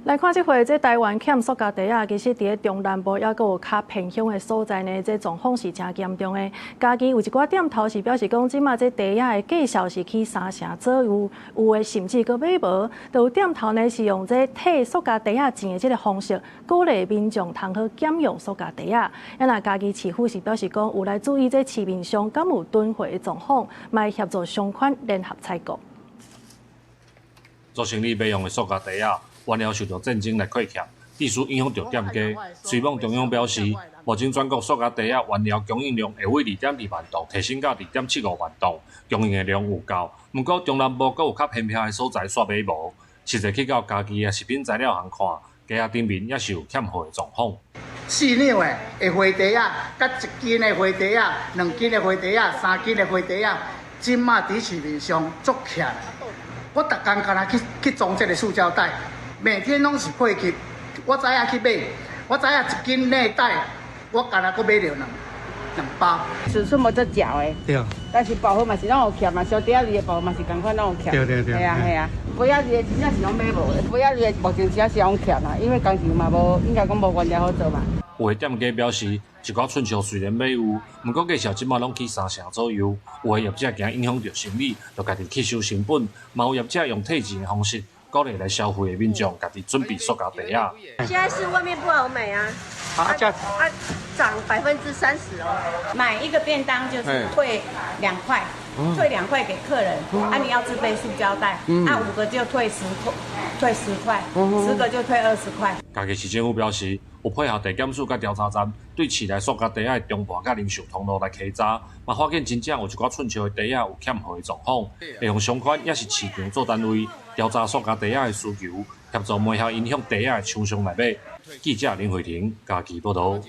來看這回，這台灣欠塑膠袋仔，其實佇咧中南部猶閣有較偏鄉的所在呢，這狀況是誠嚴重的。嘉義有一寡店頭是表示講，這馬這袋仔的價數是起三成左右，有的甚至閣買無。就有店頭呢是用這退塑膠袋仔錢的這个方式，鼓勵民眾通好減用塑膠袋仔。啊，若嘉義市府是表示講，有來注意這市面上敢有囤貨的狀況，嘛會協助商圈聯合採購。做生理欲用的塑膠袋仔，原料受著戰爭來虧欠，致使影響著店家。雖罔中央表示，目前全國塑膠袋仔原料供應量會為2.2萬噸提升到2.75萬噸，供應的量有夠。毋過中南部閣有較偏僻的所在煞買無。實際去到嘉義的食品材料行看，架仔頂面也是有欠貨的狀況。 4兩的花袋仔，佮1斤的花袋仔，2斤的花袋仔，3斤的花袋仔，這馬佇市面上足欠。我逐工干焦去去裝這个塑膠袋。每天攏是配給，我早仔去買，我早仔一斤內袋，我干焦閣買著兩包。尺寸無足少的，但是包貨嘛是攏有欠嘛，小袋仔字的包嘛是仝款攏有欠。對對對。係啊係啊，杯仔字的真正是攏買無，杯仔字的目前真是攏欠啊，因為工廠嘛無，應該講無原料好做嘛。有的店家表示，一寡寸數雖然買有，毋過價數這馬攏起三成左右。有的業者驚影響著生意，就家己吸收成本；嘛有業者用退錢的方式，鼓勵來消費的民眾家己準備塑膠袋仔。現在是外面不好買啊，啊價啊漲30%哦。買一個便當就是退2塊，退兩塊給客人。啊，你要自備塑膠袋，啊五個就退十塊，退十塊，10個就退20塊。嘉義市政府表示，有配合地檢署佮調查站，對市內塑膠袋仔的中盤佮零售通路來稽查，嘛發現真正有一寡寸數的袋仔有欠貨的狀況，會用商圈抑是市場做單位調查塑膠袋仔的需求，協助媒合影響袋仔的廠商來買。記者林慧婷嘉義報導。